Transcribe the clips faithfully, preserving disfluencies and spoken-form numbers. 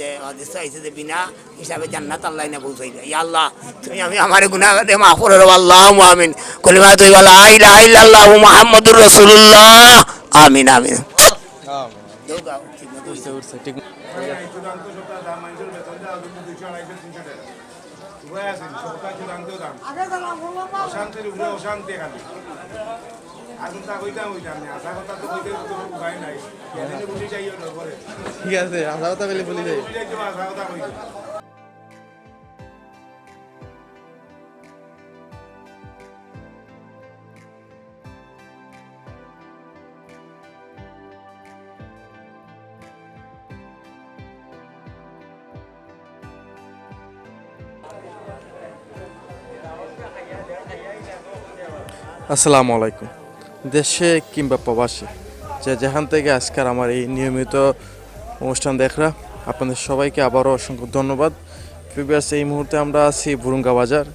যে হাদিস আইছে যে বিনা হিসাবে জান্নাত আল্লাহ না পৌঁছাইবে। ইয়া আল্লাহ, তুমি আমি আমার গুনাহ মাফ করে দেবো, আল্লাহুম্মা আমিন। কলিমা তৈবা, লা ইলাহা ইল্লাল্লাহু মুহাম্মাদুর রাসূলুল্লাহ। আমিন, আমিন। উঠছে, উঠছে, ঠিক। অশান্তির উপরে অশান্তি খালি। আর কথা কইতাম কইতাম না, আশা কথা তো কইতে তো উপায় নাই। এদিনে বুঝে যাইও না পরে। ঠিক আছে, আশা কথা বলে বলি যাই। বুঝে যাইতে হবে, আশা কথা কইতে। আসসালামু আলাইকুম। দেশে কিংবা প্রবাসে, যে যেখান থেকে আজকের আমার এই নিয়মিত অনুষ্ঠান দেখরা, আপনাদের সবাইকে আবারও অসংখ্য ধন্যবাদ। প্রিভিয়াস এই মুহূর্তে আমরা আছি বুরুঙ্গা বাজার।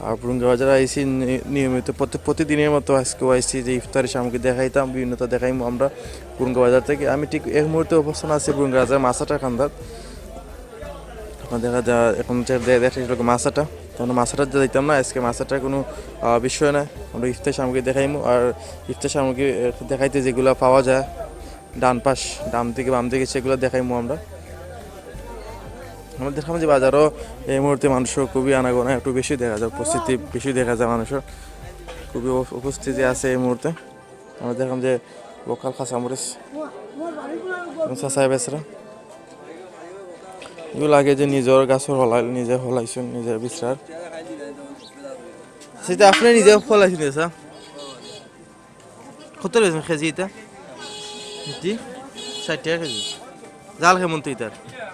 আর বুরুঙ্গা বাজার আইছি নি-, নিয়মিত প্রতি-, প্রতিদিনের মতো আজকেও আইছি যে ইফতারি সামগ্রী দেখাইতাম, বিভিন্নতা দেখাইমু আমরা বুরুঙ্গা বাজার থেকে। আমি ঠিক এই মুহূর্তে অবস্থান আছি বুরুঙ্গা বাজার মাছাটা কান্দাত। আপনার দেখা যায় এখন যে দে-, দেখা শেষ হলো মাছাটা, তখন মাছাটা যাইতাম না, আজকে মাছাটার কোনো, আহ, বিষয় না। আমরা ইফতার সামগ্রী দেখাইমু, আর ইফতার সামগ্রী, আহ, দেখাইতে যেগুলা পাওয়া যায়, ডান পাশ, ডান দিকে, বাম দিকে, সেগুলো দেখাইমু আমরা। আমরা দেখলাম যে বাজারও এই মুহূর্তে মানুষের খুবই আনাগোনা, একটু বেশি দেখা যায়, উপস্থিতি বেশি দেখা যায় মানুষের, খুবই উপ-, উপস্থিতি আছে এই মুহূর্তে। আমরা দেখলাম যে লোকাল কাঁচামরিচ, এবং চাচায় বেচরা। এগুলো আগে যে নিজের গাছর হলাই, নিজে হলাইছইন, নিজে বিচরার। সেটা আপনি নিজে হলাইছইন, স্যার? কত রয়েছে কেজি এটা? জি, ষাট টাকা কেজি। জাল কেমন তো এটার? হ্যাঁ।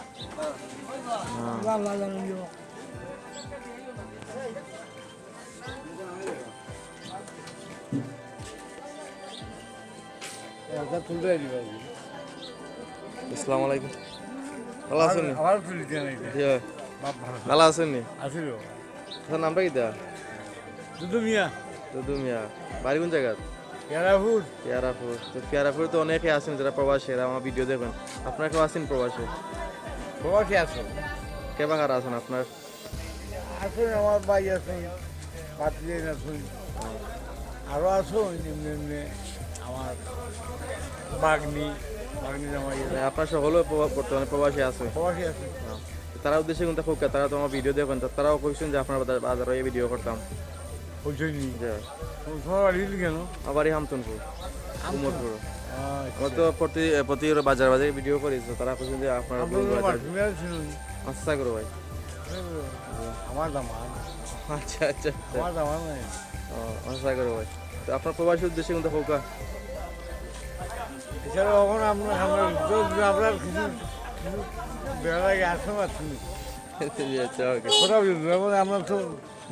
আসসালামু আলাইকুম। ভালা আছইন নি? আমার তুলি দিয়া নাই। জি ভাই। বাপ ভালা। ভালা আছইন নি? আছি রে বাবা। আপনার নামটা কিতা? দুদু মিয়া। দুদু মিয়া। বাড়ি কোন জাগাত? পিয়ারাপুর। পিয়ারাপুর। তো পিয়ারাপুর তো অনেকে আছইন যারা প্রবাসী, এরা আমার ভিডিও দেখইন। আপনারা কেউ আছইন প্রবাসী? প্রবাসী আছে। কে বা কারা আছইন আপনার? আছইন, আমার ভাই আছইন, ভাতিজা আছইন, আরো আছইন এমনে এমনে আমার ভাগ্নি, ভাগ্নি জামাই আছে। মানে আপনারা সকলে প্রবা-, বর্তমানে প্রবাসী আছইন? প্রবাসী আছইন। হ্যাঁ। তো তারার উদ্দেশ্যে কিন্তু কউক্কা, তারা তো আমার ভিডিও দেখইন, তো তারাও কইছইন যে আপনার বাজার, বাজারো এই ভিডিও করতাম। কইছইন নি? জি। তো তোমার বাড়ি কেন? আমার বাড়ি হামতনপুর। হামতন? উমরপুর। আচ্ছা। আমরা তো প্রতি, প্রতি বাজার বাজারে ভিডিও করি, তো তারা কইছইন যে আপনারা আমতনপুর বাজার বাড়ি, তুমি আর চিনো নি? আচ্ছা, করো ভাই। আমার দামান। আচ্ছা, আচ্ছা, আচ্ছা। আমার দামান নাই। ও, আচ্ছা, করো ভাই। তো আপনার প্রবাসী উদ্দেশ্যে কিন্তু কউক্কা। এছাড়া এখন আমরা, আমরা, আমরা কিছু, কিছু বেড়া লাগে আসতে পারছি না। জি, আচ্ছা, ওকে। কোথাও যেতে পারবো না, আমরা তো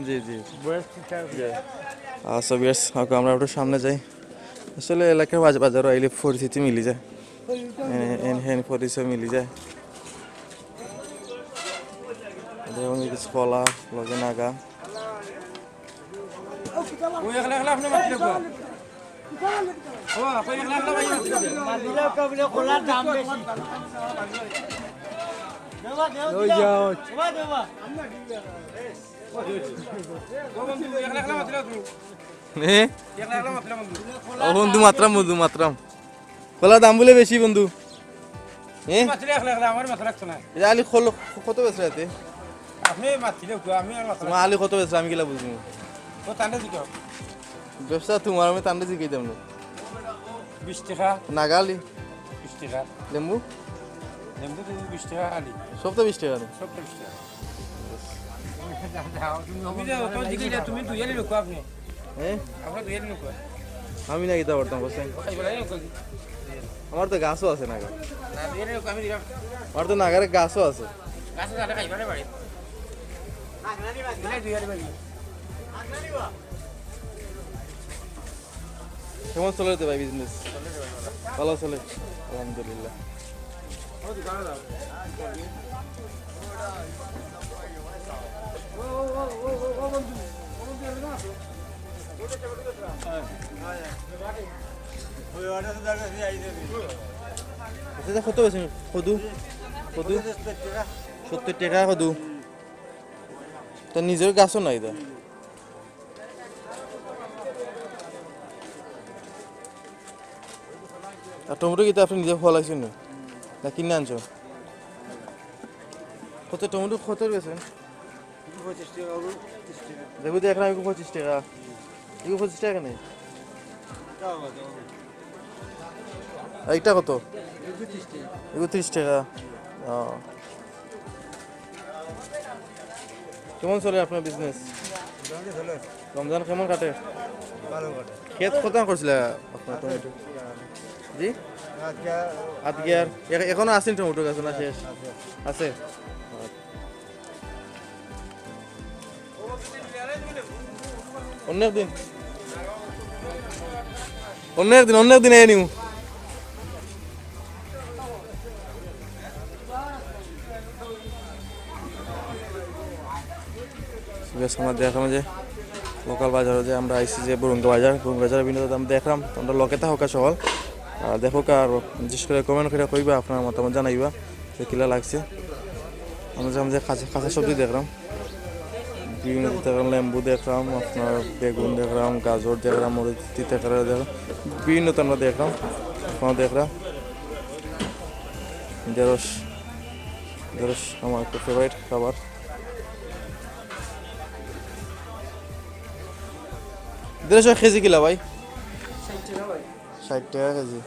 জি, জি। বয়স ঠিক আছে। জি। আচ্ছা, বেশ, ওকে, আমরা একটু সামনে যাই। আসলে এলাকার বাজ-, বাজারো আইলে পরিচিতি মিলি যায়। এন, এন, হেন পরিচয় মিলি যায়। যেমন কিছু কলা, লগে নাগা। এ? ও বন্ধু, মাতরাম বন্ধু, মাতরাম। কলার দাম বুলে বেশি বন্ধু। এ? মাতলে একলা একলা, আমার মাথা রাখতো না। এই আলি কল-, কত বেচরা এতে? আপনি মাতলে একটু, আমি আর মাথা তোমার আলি কত বেচরা, আমি কিলা বুঝমু? ও তান্ডে দিকে। ব্যবসা তোমার, আমি তান্ডে জিগাইতাম না। বিশ টাকা। নাগা আলি? বিশ টাকা। লেম্বু? লেম্বু তো বিশ টাকা আলি। সব তো বিশ টাকা নি? সব তো বিশ টাকা। তুমি যে অত জিগাইলা, তুমি দুই আলি লোক আপনি। হ্যাঁ? আমরা দুই আলি লোক। আমি না কিতা করতাম, বুঝছেন? খাইবো না, এই লোক। আমার তো গাছও আছে নাগা। না, দুই আলি লোক আমি দিলাম। আমার তো নাগারে গাছও আছে। গাছ আছে, খাইবা না বাড়ি। দিলে দুই আলি বাড়ি। কেমন চলে রে ভাই বিজনেস? ভালো চলে, আলহামদুলিল্লাহ। আচ্ছা, কত বেচরা কদু? কত? সত্তর টেকা কত? তা নিজর গাছও নাই তা। আর টমেটো কিতা আপনে নিজে ফলাইছইন নি? না কিনে আনছো? কত টমেটো কত বেচইন? পঁচিশ টেকা, অগু তিরিশ টেকা। দেখো তো, এখন আমি পঁচিশ টেকা। এগু পঁচিশ টেকা নি? আর ইটা কত? এগু তিরিশ টেকা। এগু তিরিশ টেকা। ও। কেমন চলে আপনার বিজনেস? মোটামুটি চলে। রমজান কেমন কাটে? ভালো কাটে। খেত কত করছিলা আপনার টমেটো? জি? আজকে আর এখ-, এখনো আছেন টমেটো গাছ না শেষ? আছে। আছে? অন্য একদিন, অন্য একদিন, অন্য একদিন আইয়া নিমু। বেশ, আমরা দেখলাম যে লোকাল বাজারো যে আমরা আইছি যে বুরুঙ্গা বাজার, বুরুঙ্গা বাজারর বিভিন্ন দাম দেখলাম। তোমরা লগে থাকো সকাল, আর দেখো আর বিশেষ করে কমেন্ট করিয়া কইবা, আপনার মতামত জানাইবা যে কিলা লাগছে। আমরা যে, আমরা যে কাঁচা, কাঁচা সবজি দেখলাম, বিভিন্ন দেখলাম, লেম্বু দেখলাম, আপনার বেগুন দেখলাম, গাজর দেখলাম, মরিচ, তিতা কারেলা দেখলাম, বিভিন্ন তো আমরা দেখলাম। আপনারা দেখলাম ঢেঁড়স, ঢেঁড়স আমার একটা ফেভারিট খাবার। ঢেঁড়স কেজি কিলা ভাই? ষাইট টেকা ভাই। ষাইট টেকা কেজি।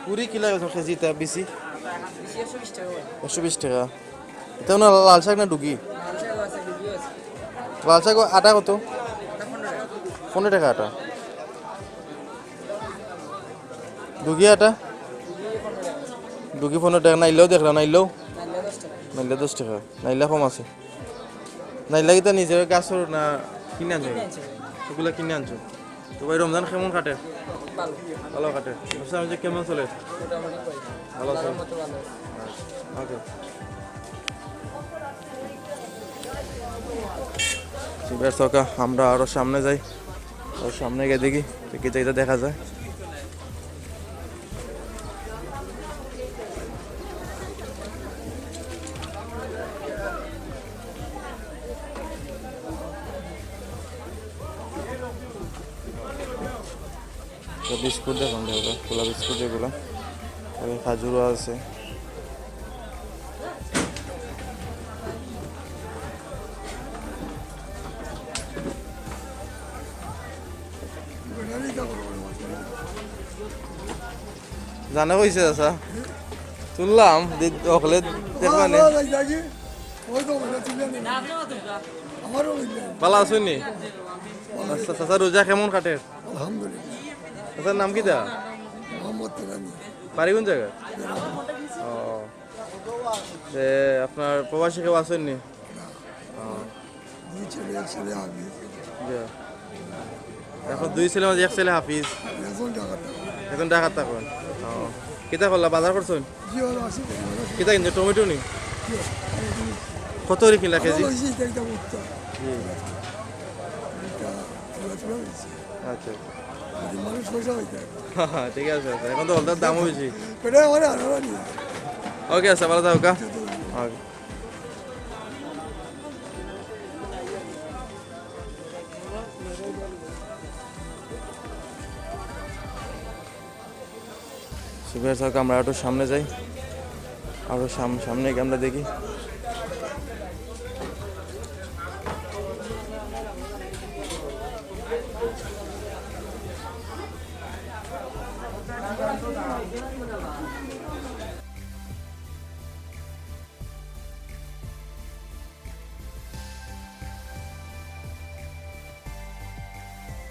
পুরি কিলা কেজি ইতা বিচি? বিচি একশো বিশ টেকা ভাই। একশো বিশ টেকা। ইতা না লাল শাক না ডুগি? লাল শাক আছে, ডুগি আছে। লাল শাক আটা কত? আটা পনেরো টেকা। পনেরো টেকা আটা। ডুগি আটা? ডুগি পনেরো টেকা, নাইলাও দেখলা, নাইলাও? নাইলা দশ টেকা। নাইলা দশ টেকা, নাইলা কম আছে। নাইলা কিতা নিজর গাছর না কিনে আনছো? কিনে আনছি ভাই। ওগুলা কিনে আনছো? তো ভাই, রমজান কেমন কাটে? ভালো। ভালো কাটে। ব্যবসা বাণিজ্য কেমন চলে? মোটামুটি ভাই। ভালো চলে। আল্লাহর রহমতে ভালো। ওকে। ঠিক আছে, ওকে, আমরা আরো সামনে যাই। আরো সামনে গিয়া দেখি যে কিতা কিতা দেখা যায়। তো বিস্কুট দেখুন, দেখো, খোলা বিস্কুট যেগুলো, আর খাজুরও আছে। জানা কইছে চাচা, তুললাম, দি-, অকলে দেখবা নি। ভালো আছইন নি? আচ্ছা, চাচা, রোজা কেমন কাটে? আলহামদুলিল্লাহ। চাচার নাম কিতা? মোহাম্মদ তুরানি। বাড়ি কোন জায়গা? ও। এ, আপনার প্রবাসী কেউ আছইন নি? ও। দুই ছেলে, এক ছেলে হাফিজ। জি। এখন দুই ছেলে মাঝে এক ছেলে হাফিজ। এখন ঢাকাত থাকইন। এখন ঢাকাত থাকইন। ও। কিতা করলা, বাজার করছইন? জি, ওরা আছে। কিতা কিনছো, টমেটো নি? জি। কত করি কিনলা কেজি? ভালো হইছে, এটা একটা ভর্তা। জি। এটা তুলা তুলা হইছে। আচ্ছা। যদি মানুষ পয়সা হইতে। ঠিক আছে, আচ্ছা। এখন তো হলদার দামও বেশি। এটা আমার আনারা নিয়ে। ওকে, আচ্ছা, ভালো থাকো, কা? ওকে। সুবিয়ার স্যারকে আমরা একটু সামনে যাই, আরো সাম-, সামনে গিয়া আমরা দেখি।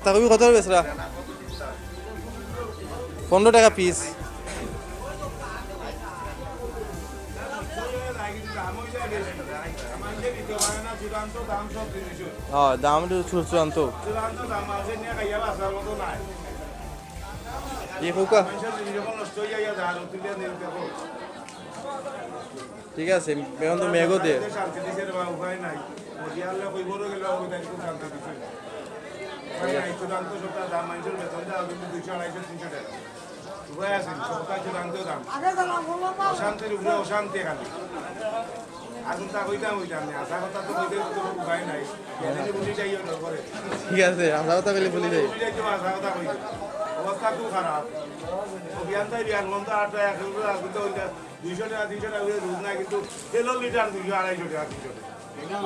পাতাকপি কত বেচরা? পনেরো টাকা পিস। হ্যাঁ, দাম একটু চূড়ান্ত। চূড়ান্ত দাম আছে, নিয়ে খাইয়া বাঁচার মতো নাই। কি কউক্কা? ঠিক আছে, এখন তো মেঘও দে। শান্তি দিছে রে বা, উপায় নাই। মোদি আল্লাহ কই বড় গেল, আমি তাই খুব শান্তি দিছে। উপায় নাই, চূড়ান্ত সবটা দাম, মানুষের বেতন দেওয়া কিন্তু দুইশো, আড়াইশো, তিনশো টাকা। উপায় আছে নি? সবটা চূড়ান্ত দাম। অশান্তির উপরে অশান্তি খালি। আর কোনটা কইতাম, কইতাম না। আশা কথা তো কইতে তো উপায় নাই। এখানে বলি যাই ওটা করে। ঠিক আছে, আশা কথা বলে বলি যাই। বলি যাই তো আশা কথা কই। অবস্থা খুব খারাপ। অভিযান তাই বিয়ান বন্ধ, আটটা এক রুপে রাখতে হইলে দুইশো টাকা, তিনশো টাকা করে রোজ না, কিন্তু তেলের লিটার দুইশো, আড়াইশো টাকা, তিনশো টাকা।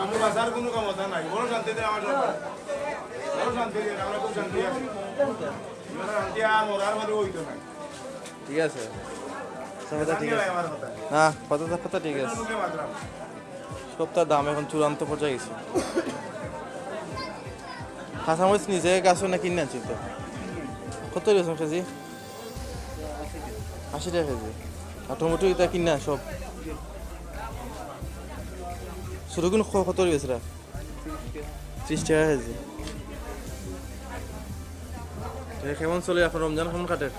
আমি বাঁচার কোনো ক্ষমতা নাই। বড় শান্তিতে আমার সব। বড় শান্তিতে আমরা খুব শান্তি আছি। আমরা শান্তি আর মরার মধ্যে হইতো না। ঠিক আছে। সব কথা ঠিক আছে। আমার কথা। না, কথা তো কথা ঠিক আছে। এটা ঢুকে মাত্র। সবটার দাম এখন চূড়ান্ত পর্যায়ে গেছে। কাঁচামরিচ নিজে গাছও না কিনে আনছি তো। কত গেছে কেজি? আশি টাকা কেজি। আর টমেটো এটা কিনা সব? ছোটগুন ক-, কত বেচরা? ত্রিশ টাকা কেজি। এ, কেমন চলে আপনার রমজান, কেমন কাটের?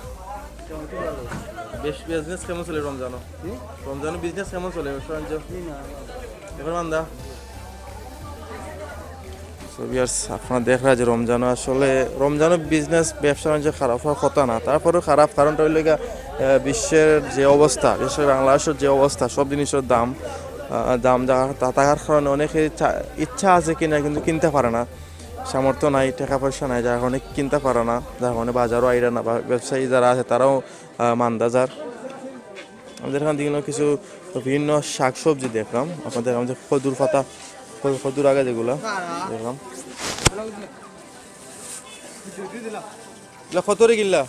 বেশ, বিজনেস কেমন চলে রমজানও? হুম? রমজানও বিজনেস কেমন চলে, ব্যবসা বাণিজ্য? এই না। এখন মান্দা। So viewers, আপনারা দেখরা যে রমজানও আসলে, রমজানও বিজনেস ব্যবসা বাণিজ্য খারাপ হওয়ার কথা না, তারপরেও খারাপ। কারণটা হইল গিয়া, আহ, বিশ্বের যে অবস্থা, বিশেষ করে বাংলাদেশের যে অবস্থা, সব জিনিসের দাম, আহ, দাম যা-, তা-, থাকার কারণে অনেকে ইচ্ছা, ইচ্ছা আছে কিনা কিন্তু কিনতে পারে না, সামর্থ্য নাই, টাকা পয়সা নাই, যার কারণে কিনতে পারে না, যার কারণে বাজারও আইরা না, বা ব্যবসায়ী যারা আছে তারাও, আহ, মান্দা যার। আমাদের এখানে দেখলাম কিছু বিভিন্ন শাকসবজি দেখলাম, আপনাদের আমাদের কদুর পাতা, কদু-, কদুর আগা যেগুলা দেখলাম। এগুলা কত করে কিনলা?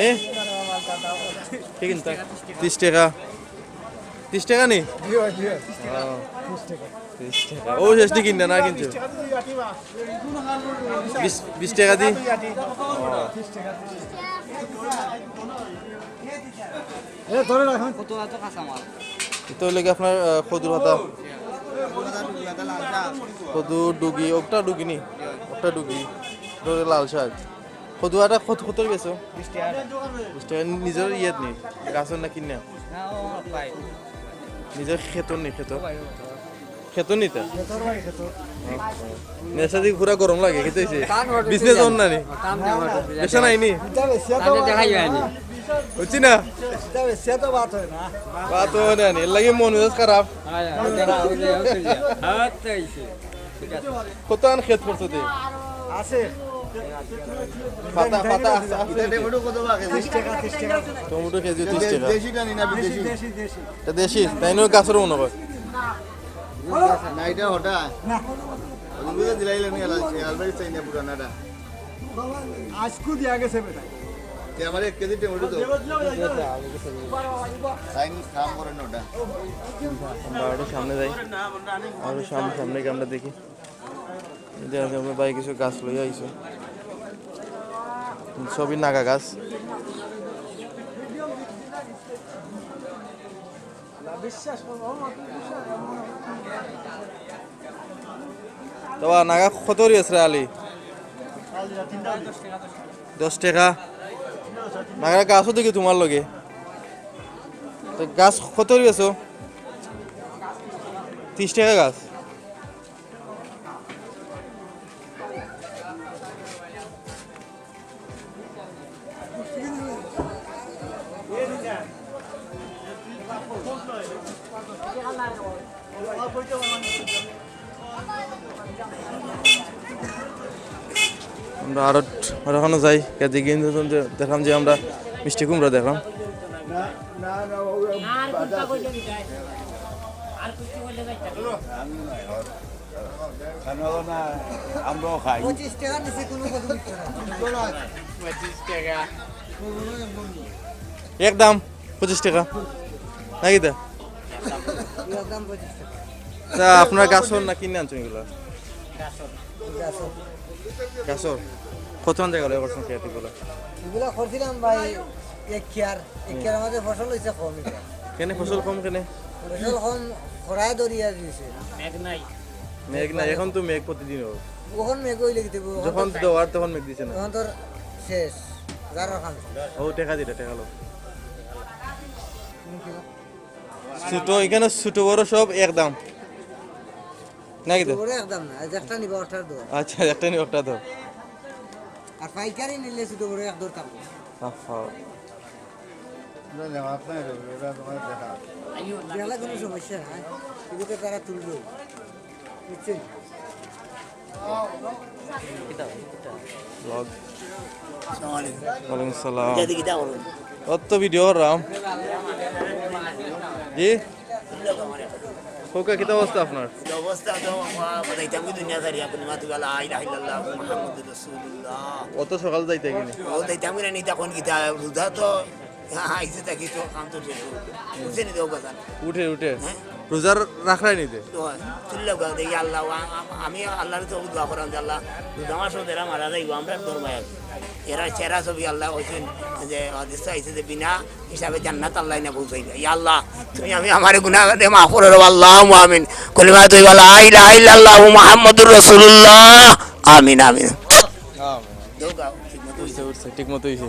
এ? কি কিনতা? ত্রিশ টাকা। ত্রিশ টাকা নি? জি ভাই, জি ভাই। ও। ত্রিশ টাকা। ত্রিশ টাকা। ও, শেষ নি কিনলা না কিনছো? বিশ, বিশ টাকা দি? এ, ধরে রাখুন। কত এত কাঁচামাল? এটা হইলে কি আপনার, আহ, কদুর পাতা? কদু ডুগি, ওটা ডুগি নি? ওটা ডুগি। এটা হইলে লাল শাক। কদু আটা কত, কত বেচো? বিশ টাকা। বিশ টাকা নিজের ইয়েত নি? গাছর না কিনা? না, ও ভাই। নিজের খেতর নি, খেতর? ও ভাই, ও। খেতর নিতা? খেতর ভাই, খেতর। নেশা দি পুরা গরম লাগে, কিতা অইছে? বিজনেস অন না নি? নেশা নাই নি? এটা বেশি তো তাহলে দেখাই যায়নি। বুঝছি না? এটা বেশি তো বাত হয় না। বাত হয় না নি? এর লাগি মন মেজাজ খারাপ। হ্যাঁ, হ্যাঁ, দেখা, ওই যে, ওই যে। হ্যাঁ, তো অইছে। ঠিক আছে। কত আন খেত করছো তে? আছে। পাতা, পাতা আছে, আছে। এটা টমেটো কত বা কেজি? ত্রিশ টাকা, ত্রিশ টাকা। টমেটো কেজি ত্রিশ টাকা। দেশি জানি না, বিদেশি? দেশি, দেশি। এটা দেশি? তাই নয় গাছর মনে হয়। না, এটা ওটা। না। ওগুলো দিলাইলে নিয়ে আলাদা, আলমারি চাই না পুরানাটা। আজকু দিয়া গেছে বেটা। তে আমার এক কেজি টমেটো দাও। তাই কাম করে না ওটা। আমরা আরো সামনে যাই, আরো সামনে, সামনে গিয়ে আমরা দেখি। এই যে, এই যে আমার ভাই কিছু গাছ লইয়া আইছে, সবই নাগা গাছ। তো বা নাগা কত করি আছে রে আলি? দশ টাকা। নাগা গাছও দেখি তোমার লগে। তো গাছ কত করি আছে? ত্রিশ টাকা গাছ। আমরা আরো, আরো ওখানে যাই, গিয়া দেখি কিন্তু দেখলাম যে আমরা মিষ্টি কুমড়া দেখলাম। খানো না, আমরাও খাই। পঁচিশ টাকা নিচে কোনো কদু বিক্রি করে না। পঁচিশ টাকা। একদম পঁচিশ টাকা। নাকি দা? এগুলোর দাম পঁচিশ টাকা। তা আপনার গাছর না কিনে আনছেন এগুলো? গাছর। গাছর? কত আন জায়গা লয় করছেন খেত এগুলো? এগুলো করছিলাম ভাই এক কিয়ার। এক কিয়ার আমাদের ফসল হইছে কম এটা। কেনে ফসল কম কেনে? ফসল কম, খরায় দরিয়া দিছে। মেঘ নাই। মেঘ নাই, এখন তো মেঘ প্রতিদিন হোক। কখন মেঘ হইলে কি দেবো? যখন দেওয়ার তখন মেঘ দিছে না। এখন তোর শেষ। যার ওখান। ও, টেকা দিলে, টেকা লো। ছোট, এখানো ছোট বড় সব এক দাম। নাকি তো? ছোট বড় এক দাম না, আজ একটা নিবা, ওটার দর। আচ্ছা, একটা নিবা, ওটার দর। আর পাইকারি নিলে ছোট বড় এক দর থাকবো। আহা। না, না, আপনার ওরা তোমার দেখা। দেখলে কোনো সমস্যা নাই, কিন্তু তো তারা তুলবে, বুঝছেন? Vlog। আসসালামু আলাইকুম। ওয়ালাইকুম আসসালাম। অত তো ভিডিও করলাম। জি? খোকা, কিতা অবস্থা আপনার? এই অবস্থা তো, আহ, যাইতাম কি দুনিয়া ছাড়িয়া, কলিমা তুই লা ইলাহা ইল্লাল্লাহ মুহাম্মাদুর রাসূলুল্লাহ। অত সকাল যাইতে কিনি? ও যাইতাম কি না, নিতা কোন কিতা, রোজা তো, হ্যাঁ, হ্যাঁ, ইসে থাকি তো, কাম তো শেষ করবো। বুঝছেন তো, বাজান? উঠে, উঠে। হ্যাঁ? রোজার রাখরায় নিতে? তো, তুললে গা, দেখি আল্লাহ, আ-, আ-, আমি আল্লাহর তো দোয়া করাম যে আল্লাহ, রোজা মাস এরা মারা যাইবো, আমরা দরবায় আছি। এরা চেহারা ছবি আল্লাহ কইছেন যে হাদিস আইছে যে বিনা হিসাবে জান্নাত আল্লাহ না পৌঁছাইবে। ইয়া আল্লাহ, তুমি আমি আমারে গুনাহ দে মাফ করে দেও, আল্লাহুম্মা আমিন। কলিমা তুই বল, লা ইলাহা ইল্লাল্লাহু মুহাম্মাদুর রাসূলুল্লাহ। আমিন, আমিন। আমিন। দৌড়াও, ঠিক মতো উঠছে, উঠছে, ঠিক মতো হইছে।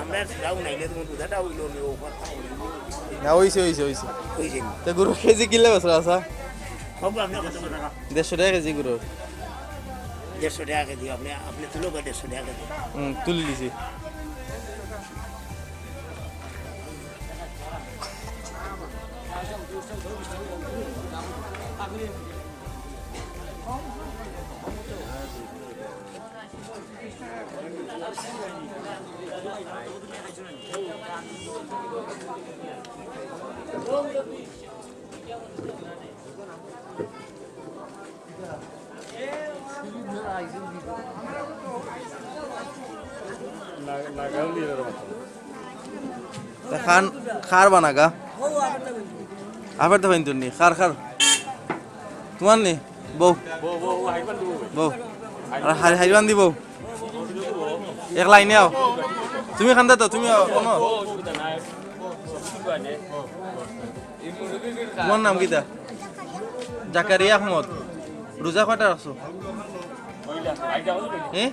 আমরা যাও নাইলে তুমি বুঝাটা হইলো নি, ও কথা হইলো। না, হইছে, হইছে, হইছে। হইছে নি? তো গরু কেজি কিনলে বেচরা আছে? হবে, আপনি কত টাকা? দেড়শো টাকা কেজি গরু। দেড়শো টাকা কেজি, আপনি, আপনি তুলো বা দেড়শো টাকা কেজি। হুম, তুলি দিছি। তা খান, খার বানাগা। আবার তো পাইন তুলনি, খার, খার। তোমার নি? বউ। বউ। আর হাই-, হাইবান দিব। এক লাইনে আও। তুমি খান্দা তো, তুমি আও, কোনো। তোমার নাম কিতা? জাকারিয়া আহমদ। রোজা কয়টা রাখছো? হ্যাঁ?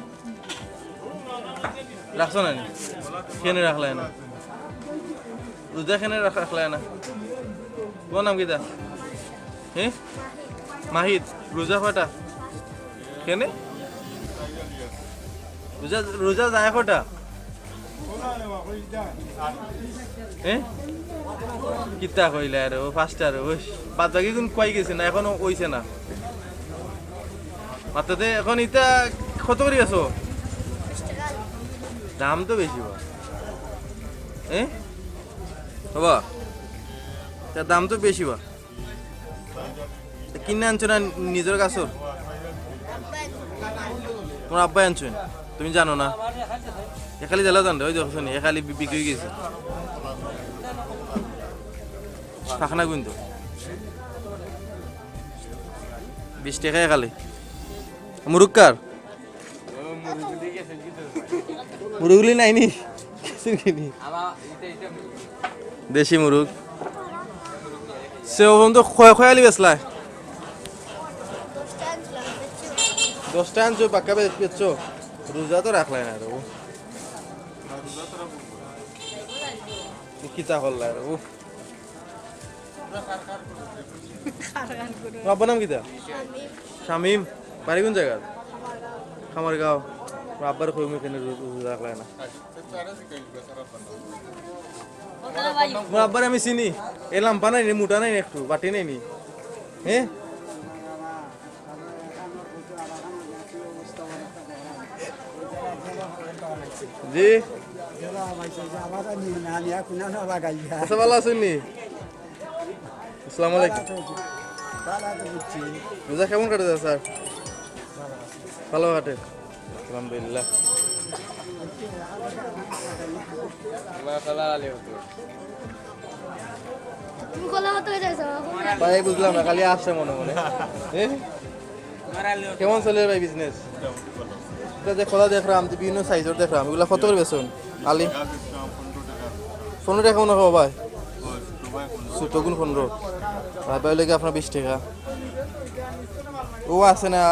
রাখছো না নি? কেনে রাখলায় না? রোজা কেনে রাখ-, রাখলায় না? তোমার নাম কিতা? হ্যাঁ? মাহিদ, রোজা কয়টা? কেনে? রোজা, রোজা যায় কয়টা? হ্যাঁ? কিতা কইলা আরে, ও পাঁচটা আরে, ওই বাদ বাকি গুন কই গেছে না, এখনো অইছে না। মাত্রাতে এখন ইটা কত করি আছো? দাম তো বেশি বা। হ্যাঁ? বাবা, তার দাম তো বেশি বা। তা কিনে আনছো না নিজের গাছর? তোমার আব্বাই আনছো? তুমি জানো না? একালি জ্বালা জানরে, ওই দেখো শুনি, একালি বি-, বিক্রি হয়ে গেছে। ফাঁকনা কিন্তু। বিশ টাকা একালি। মুরুক্কার? মুরুগুলি নাইনি? কিছু কিনি? দেশি মুরুগ। সে ওখান তো খয়া-, খয়ালি বেচলায়। দশটা আনছো, পাক্কা বে-, বেচছো? রোজা তো রাখলায় না রে ও। কিতা করলায় রে ও? তোমার আব্বার নাম কিতা? শামীম। বাড়ি কোন জায়গা? খামারগাঁও। তোমার আব্বার কই মুখে রোজা রাখলায় না। তোমার আব্বার আমি চিনি। এ লাম্বা নাই নি, মোটা নাই নি একটু, বাটি নাই নি? হ্যাঁ? জি। আচ্ছা, ভালো আছেন নি? আসসালামু আলাইকুম। রোজা কেমন কাটে স্যার? ভালো কাটে, আলহামদুলিল্লাহ। তুমি কলা কত হয়ে যাইছো? ভাই, বুঝলাম না, খালি আসছে মনে মনে। এ? কেমন চলে ভাই বিজনেস? এটা যে কলা দেখলাম, যে বিভিন্ন সাইজের দেখলাম, এগুলা কত করে বেচুন আলি? পনেরো টাকা মনে হয় ভাই। ছোটগুন পনেরো। আর ভাই লেগে আপনার বিশ টাকা। ও আছে না,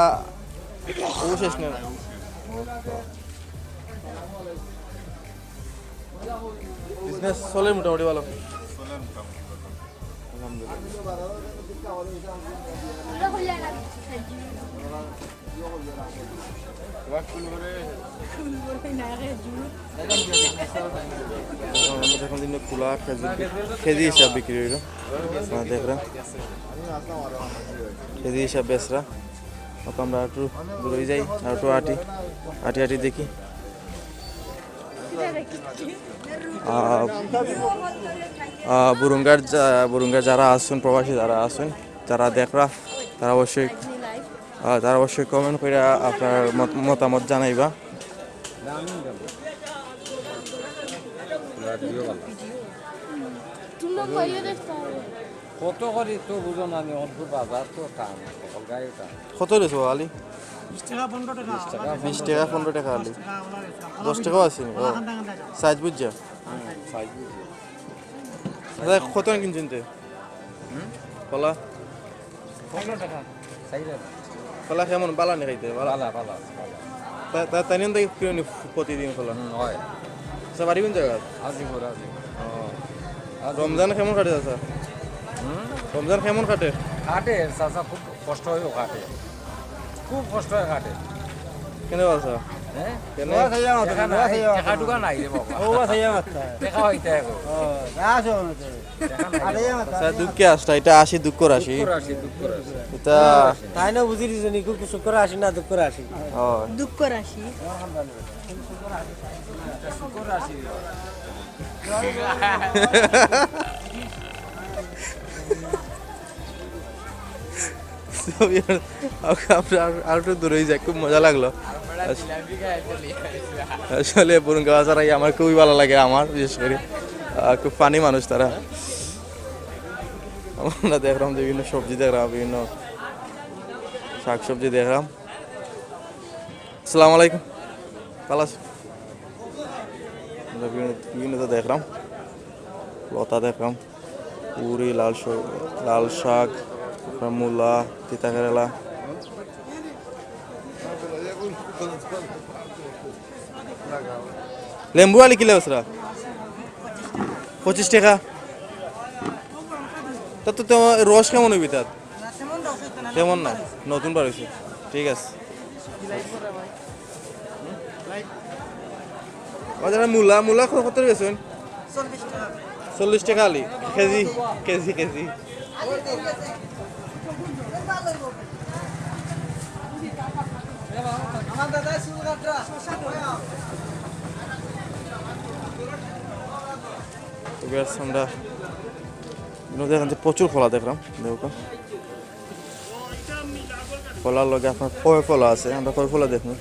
ও শেষ না। বিজনেস চলে মোটামুটি ভালো? চলে মোটামুটি ভালো। আলহামদুলিল্লাহ। এখন দিনে খোলা খেজুর বি-, কেজি হিসাব বিক্রি হইল। আপনারা দেখরা, কেজি হিসাব বেচরা। ওকে, আমরা একটু দূরে যাই, আর একটু আটি, আটি আটি দেখি। আহ, আহ, বুরুঙ্গার যা-, বুরুঙ্গার যারা আছেন, প্রবাসী যারা আছেন, যারা দেখরা, তারা অবশ্যই, আহ, তারা অবশ্যই কমেন্ট করে আপনার মত-, মতামত জানাইবা। কত করি তো বুঝো না, আমি অল্প বাজার তো টান, সকল গায়ে টান। কত রেছো আলি? বিশ টাকা, পনেরো টাকা। বিশ টাকা, বিশ টাকা, পনেরো টাকা আলি। দশ টাকাও আছে নি? ও, সাইজ বুঝছো? হুম, সাইজ বুঝি। আচ্ছা, কত কিনছেন তে? হুম? কলা? পনেরো টাকা। সাইজ আছে। কলা কেমন? বালা নি খাইতে? বালা? বালা, বালা, বালা। তা, তা, তাই নিয়ে দেখি কিনে নি প্রতিদিন কলা? হুম, হয়। আচ্ছা, বাড়ি কোন জায়গা? আজিপুর, আজিপুর। ও। আজিপুর। রমজান কেমন কাটে, চাচা? হুম? রমজান কেমন কাটে? কাটে, চাচা, খুব কষ্ট হয়েও কাটে। খুব কষ্ট হয়ে কাটে। কেনে বাবা? হ্যাঁ? কেনে? নোয়া খাইয়া মাত্র, দেখা নোয়া নাই, খাইয়া মাত্র। দেখা টুকা নাই রে বাবা। ও, বাবা খাইয়া মাত্র। দেখা হইতে এখন। ও, যা আছে ওর মধ্যে। দেখা নাই রে বাবা। আচ্ছা, দুঃখে আসটা, এটা আশি দুঃখ রাশি। দুঃখ রাশি, দুঃখ রাশি। এটা তাই না বুঝি দিছে নি, খুব সুখ রাশি না দুঃখ রাশি? ও। দুঃখ রাশি। এটা সুখ রাশি। So, we are, আমরা আর, আর একটু দূরেই যাই, খুব মজা লাগলো। আসলে বুরুঙ্গা বাজার আই আমার খুবই ভালা লাগে, আমার বিশেষ করি, আহ, খুব ফানি মানুষ তারা। আমরা দেখলাম যে বিভিন্ন সবজি দেখলাম, বিভিন্ন শাক সবজি দেখলাম। আসসালামু আলাইকুম, ভালা আছো? আমরা বিভিন্ন, বিভিন্ন তো দেখলাম, লতা দেখলাম। পুরি, লাল শ-, লাল শাক, তারপর মূলা, তিতা কেরেলা। লেম্বু আলি কিলা বেচরা? পঁচিশ টাকা। তা তো তেমন রস কেমন হইবে তার? তেমন না, নতুন বার হইছে। ঠিক আছে। বাজারে মূলা, মূলা ক-, কত বেচইন? চল্লিশ টাকা আলি, কেজি, কেজি, কেজি। তো guys, আমরা নদীর কাছে প্রচুর কলা দেখলাম, দেখো। কলার লগে আপনার কয় কলা আছে, আমরা কয় কলা দেখবো।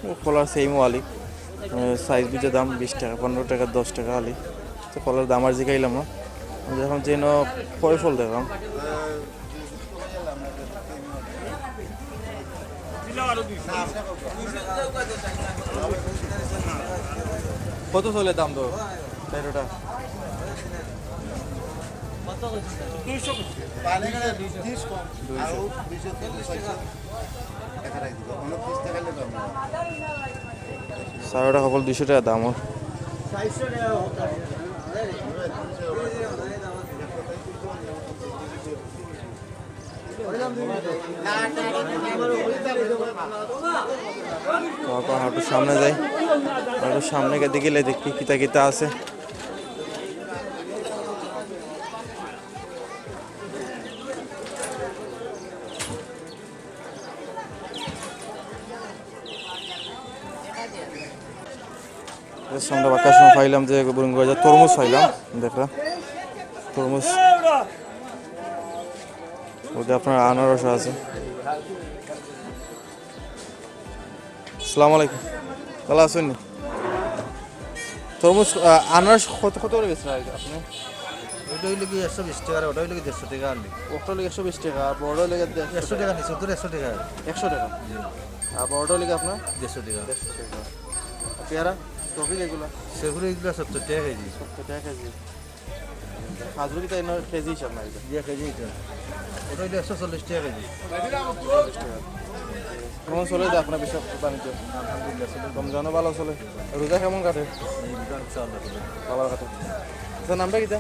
ও কলার same আলি, মানে, size বুঝে দাম বিশ টাকা, পনেরো টাকা, দশ টাকা আলি। তো কলার দাম আর জিকাইলাম না, আমরা এখন যেন কয় ফল দেখলাম। কত চলে দাম তো? চারোটা? দুইশো। চারোটা কেবল দুইশো টাকা দাম ওর। তো এখন একটু সামনে যাই, একটু সামনে গিয়ে দেখি, দেখি কিতা কিতা আছে। আমরা বাক্কার সময় পাইলাম যে বুরুঙ্গা বাজার তরমুজ পাইলাম, দেখরা তরমুজ, ওদের আপনার আনারস আছে। আসসালামু আলাইকুম, ভালা আছইন নি? তরমুজ, আহ, আনারস কত, কত করি বেচরা আপনে? ওটা হইলো কি একশো বিশ টাকা, আর ওটা হইলো কি দেড়শো টাকা আনলি। ওটা হইলো একশো বিশ টাকা, আর বড় হইলো কি দেড়শো একশো টাকা নিচে, তোর একশো টাকা। একশো টাকা? জি। আর বড়টা হইলো কি আপনার? দেড়শো টাকা। দেড়শো টাকা। আর পেয়ারা? চকরি যেগুলো? চকরি এগুলো সত্তর টাকা কেজি। সত্তর টাকা কেজি। খাজুর কিতা এনে কেজি হিসাব না এটা? ইয়ে, কেজি হিসাব। ওটা হইলো একশো চল্লিশ টাকা কেজি। কেমন চলে যায় আপনার ব্যবসা বাণিজ্য? আলহামদুলিল্লাহ, চলে। রমজানও ভালো চলে। রোজা কেমন কাটে? এই রোজা ইনশাআল্লাহ চলে। ভালো কাটে। আচ্ছা, নামটা কিতা?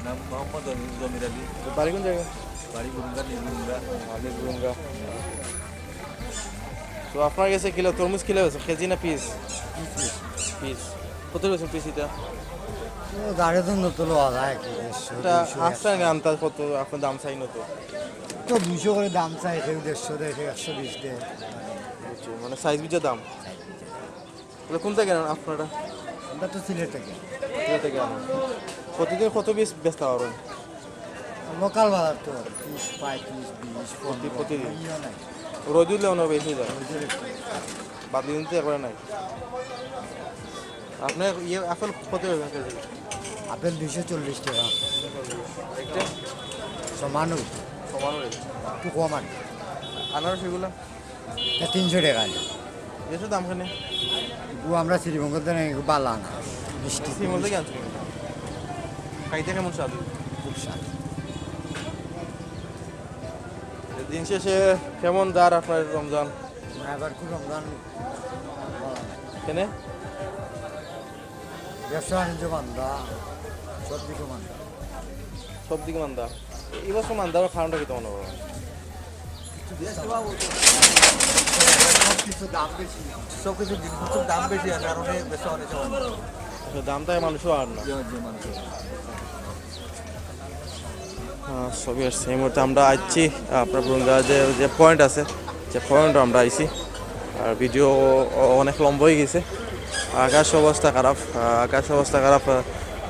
নাম মোহাম্মদ জমির আলী। বাড়ি কোন জায়গা? বাড়ি বুরুঙ্গা, নিউ বুরুঙ্গা। আহ, নিউ বুরুঙ্গা। তো আপনার গেছে কিলা, তরমুজ কিলা বেচা, কেজি না পিস? পিস। কত বেচা পিস এটা? ও, গাড়ি তো নত লওয়া যায় কি, দেড়শো, এটা দুইশো, আস্তা একশো। আন্দাজ কত আপনার দাম চাই নত? তো দুইশো করে দাম চায়, কেউ দেড়শো দেয়, কেউ একশো বিশ দেয়। বুঝছি, মানে সাইজ বুঝে দাম। তাহলে কোন থেকে আনেন আপনারা? আমরা তো সিলেট থেকে। সিলেট থেকে আনেন। প্রতিদিন কত পিস বেচতে পারেন? লোকাল বাজার তো, তিরিশ, পঁয়ত্রিশ, বিশ, পনেরো, প্রতিদিন? ইয়ে নাই। রোদ উঠলে অনেক বেশি যায়। রোদ উঠলে। বাদ দিন তো একবারে নাই। আপনার ইয়ে আপেল কত হইবে কেজি? আপেল দুইশো চল্লিশ টাকা। একটা? সমান হইবে। সমান হইবে। একটু কম আর কি। আনারস এগুলা? এটা তিনশো টাকা আলি। এত দাম কেনে? এগু আমরা শ্রীমঙ্গল থেকে, এগু বালা না, মিষ্টি। শ্রীমঙ্গল থেকে আনছো? খাইতে কেমন স্বাদ? খুব স্বাদ। দিন শেষে কেমন যার আপনার রমজান? না, এবার খুব রমজান। কেনে? ব্যবসা বাণিজ্য মান্দা, সব দিকে মান্দা। সব দিকে মান্দা। এই বছর মান্দা হওয়ার কারণটা কিতা মনে করো? সব কিছু দাম বেশি। সব কিছু জিনিসপত্রের দাম বেশি, আর কারণে ব্যবসা বাণিজ্য মান্দা। আচ্ছা, দামটা মানুষও আর না। জি, জি, মানুষও। আহ, ছবি আসছে। এই মুহূর্তে আমরা আইছি, আহ, আপনার বুরুঙ্গা যে, যে পয়েন্ট আছে, যে পয়েন্ট আমরা আইছি। আর ভিডিও অ-, অনেক লম্বা হয়ে গেছে। আকাশ অবস্থা খারাপ, আহ, আকাশ অবস্থা খারাপ। আহ,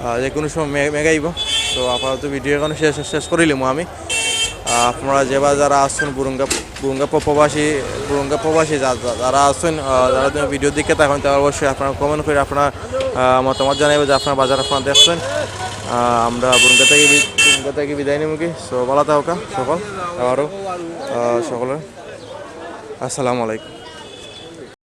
আহ, যে কোনো সময় মে-, মেঘ আইব। তো আপাতত ভিডিও এখানে শেষ, শেষ করিলিমু আমি। আহ, আপনারা যে বা যারা আছেন বুরুঙ্গা, বুরুঙ্গা প-, প্রবাসী, বুরুঙ্গা প্রবাসী যা-, যা-, যারা আছেন, আহ, যারা তুমি ভিডিও দেখে থাকেন, তারা অবশ্যই আপনারা কমেন্ট করে আপনারা, আহ, মতামত জানাইবে যে আপনার বাজার আপনারা দেখছেন। আহ, আমরা বুরুঙ্গা থেকে বি-, বুরুঙ্গা থেকে বিদায় নিমু কি। So, ভালো থাকো সকল, আবারও, আহ, সকলের আসসালামু আলাইকুম।